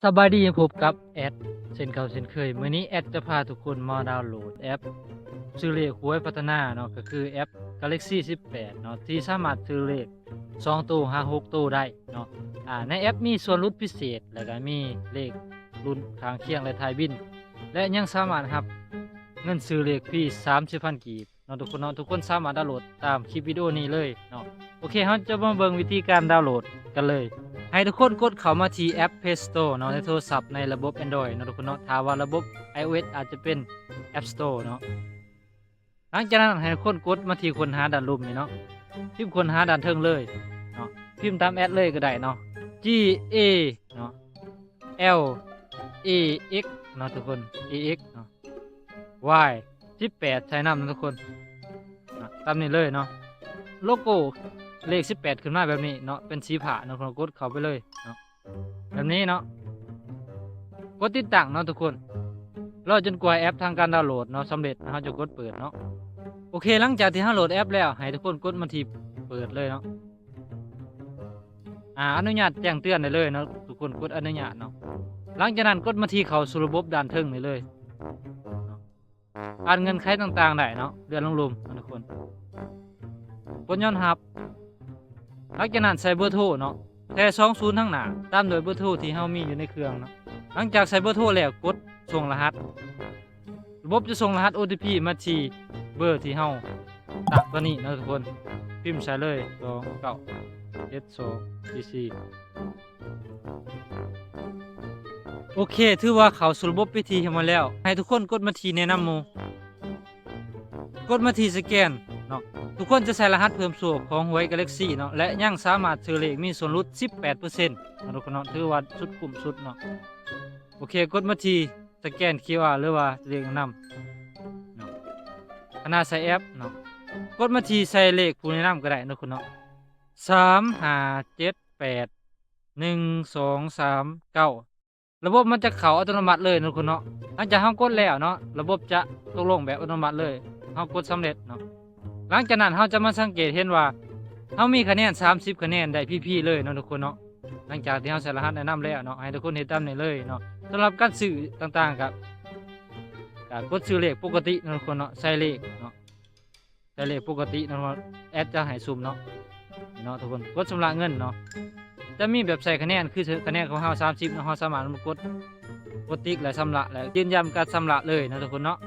ສະບາຍດີ ພົບກັບແອັດເຊັ່ນເກົ່າເຊັ່ນເຄີຍ. ມື້ນີ້ແອັດຈະພາທຸກຄົນມາດາວໂຫຼດແອັບຊື້ເລກຫວຍພັດທະນາເນາະ, ກໍຄືແອັບ Galaxy ສິບແປດເນາະ ທີ່ສາມາດຊື້ເລກສອງໂຕຫາຫົກໂຕໄດ້ເນາະ. ອາ ໃນແອັບມີສ່ວນຫຼຸດພິເສດ ແລ້ວກໍມີເລກລຸ້ນຂ້າງຄຽງ ແລະ ທ້າຍບິນ ແລະ ຍັງສາມາດຮັບເງິນຊື້ເລກຟຣີສາມສິບພັນກີບ ເນາະທຸກຄົນເນາະ. ທຸກຄົນສາມາດດາວໂຫຼດຕາມຄລິບວິດີໂອນີ້ເລີຍເນາະ. ໂອເຄ ເຮົາຈະມາເບິ່ງວິທີການດາວໂຫຼດກັນເລີຍ. ໃຫ້ທຸກຄົນກົດເຂົ້າມາທີ່ແອັບ Play Store ເນາະ ໃນໂທລະສັບໃນລະບົບ Android ເນາະທຸກຄົນເນາະ. ຖ້າວ່າລະບົບ iOS ອາດຈະເປັນ App Store ເນາະ. ຫຼັງຈາກນັ້ນໃຫ້ທຸກຄົນກົດມາທີ່ຄົ້ນຫາດ້ານລຸ່ມນີ້ເນາະ, ພິມຄົ້ນຫາດ້ານເທິງເລີຍເນາະ, ພິມຕາມແອັດເລີຍກໍໄດ້ເນາະ, G A ເນາະ L A X ເນາະທຸກຄົນ A X ເນາະ Y ສິບແປດ ໃສ່ນຳເນາະທຸກຄົນເນາະ. ຕາມນີ້ເລີຍເນາະ, ໂລໂກ້ເລກສິບແປດຂຶ້ນມາແບບນີ້ເນາະ ເປັນສີຟ້າເນາະ, ກົດເຂົ້າໄປເລີຍເນາະ ແບບນີ້ເນາະ. ກົດຕິດຕັ້ງເນາະທຸກຄົນ, ລໍຈົນກວ່າແອັບທາງການດາວໂຫຼດເນາະສຳເລັດ ເຮົາຈະກົດເປີດເນາະ. ໂອເຄ ຫຼັງຈາກທີ່ເຮົາໂຫຼດແອັບແລ້ວ ໃຫ້ທຸກຄົນກົດມາທີ່ເປີດເລີຍເນາະ. ອາ ອະນຸຍາດແຈ້ງເຕືອນໄດ້ເລີຍເນາະ, ທຸກຄົນກົດອະນຸຍາດເນາະ. ຫຼັງຈາກນັ້ນກົດມາທີ່ເຂົ້າສູ່ລະບົບດ້ານເທິງນີ້ເລີຍ, ຜ່ານເງື່ອນໄຂຕ່າງໆໄດ້ເນາະ, ເລື່ອນລົງລຸ່ມເນາະທຸກຄົນ, ກົດຍອມຮັບ. ຫຼັງຈາກນັ້ນໃສ່ເບີໂທເນາະ, ແຕ່ສອງສູນທາງໜ້າ ຕາມດ້ວຍເບີໂທທີ່ເຮົາມີຢູ່ໃນເຄື່ອງເນາະ. ຫຼັງຈາກໃສ່ເບີໂທແລ້ວ ກົດສົ່ງລະຫັດ. ລະບົບຈະສົ່ງລະຫັດ ໂອ ທີ ພີ ມາທີ່ເບີທີ່ເຮົາຕັ້ງຕອນນີ້ເນາະທຸກຄົນ, ພິມໃສ່ເລີຍ ສອງເກົ້າເຈັດສອງສີ່ສີ່. ໂອເຄ ຖືວ່າເຂົ້າສູ່ລະບົບພິທີຮຽບຮ້ອຍແລ້ວ. ໃຫ້ທຸກຄົນກົດມາທີ່ແນະນຳໝູ່, ກົດມາທີ່ສະແກນເນາະ. ທຸກຄົນຈະໃສ່ລະຫັດເພີ່ມໂຊກຂອງຫວຍ Galaxy ເນາະ ແລະ ຍັງສາມາດຊື້ເລກມີສ່ວນຫຼຸດສິບແປດເປີເຊັນເນາະທຸກຄົນເນາະ, ຖືວ່າສຸດຄຸ້ມສຸດເນາະ. ໂອເຄ ກົດມາທີ່ສະແກນ QR ຫຼືວ່າເລກແນະນຳເນາະ, ຂະໜາດໃສ່ແອັບເນາະ. ກົດມາທີ່ໃສ່ເລກຜູ້ແນະນຳກໍໄດ້ເນາະທຸກຄົນເນາະ, ສາມຫ້າເຈັດ ແປດ ໜຶ່ງສອງສາມເກົ້າ. ລະບົບມັນຈະເຂົ້າອັດຕະໂນມັດເລີຍເນາະທຸກຄົນເນາະ. ຫຼັງຈາກເຮົາກົດແລ້ວເນາະ ລະບົບຈະຕົກລົງແບບອັດຕະໂນມັດເລີຍ, ເຮົາກົດສຳເລັດເນາະ. ຫຼັງຈາກນັ້ນເຮົາຈະມາສັງເກດເຫັນວ່າ ເຮົາມີຄະແນນສາມສິບຄະແນນໄດ້ຟຣີໆເລີຍເນາະທຸກຄົນເນາະ. ຫຼັງຈາກທີ່ເຮົາໃສ່ລະຫັດແນະນຳແລ້ວເນາະ, ໃຫ້ທຸກຄົນເຮັດຕາມນີ້ເລີຍເນາະ. ສຳລັບການຊື້ຕ່າງໆ ກໍ ກໍກົດຊື້ເລກປົກກະຕິເນາະທຸກຄົນເນາະ, ໃສ່ເລກເນາະ ໃສ່ເລກປົກກະຕິເນາະ, ແອັດຈະໃຫ້ຊຸ່ມເນາະ ເນາະທຸກຄົນ. ກົດຊຳລະເງິນເນາະ, ຈະມີແບບໃສ່ຄະແນນ ຄືຄະແນນຂອງເຮົາສາມສິບເນາະ, ເຮົາສາມາດມາກົດ ກົດຕິກ ແລະ ຊຳລະ ແລະ ຢືນຢັນການຊຳລະເລີຍເນາະທຸກຄົນເນາະ.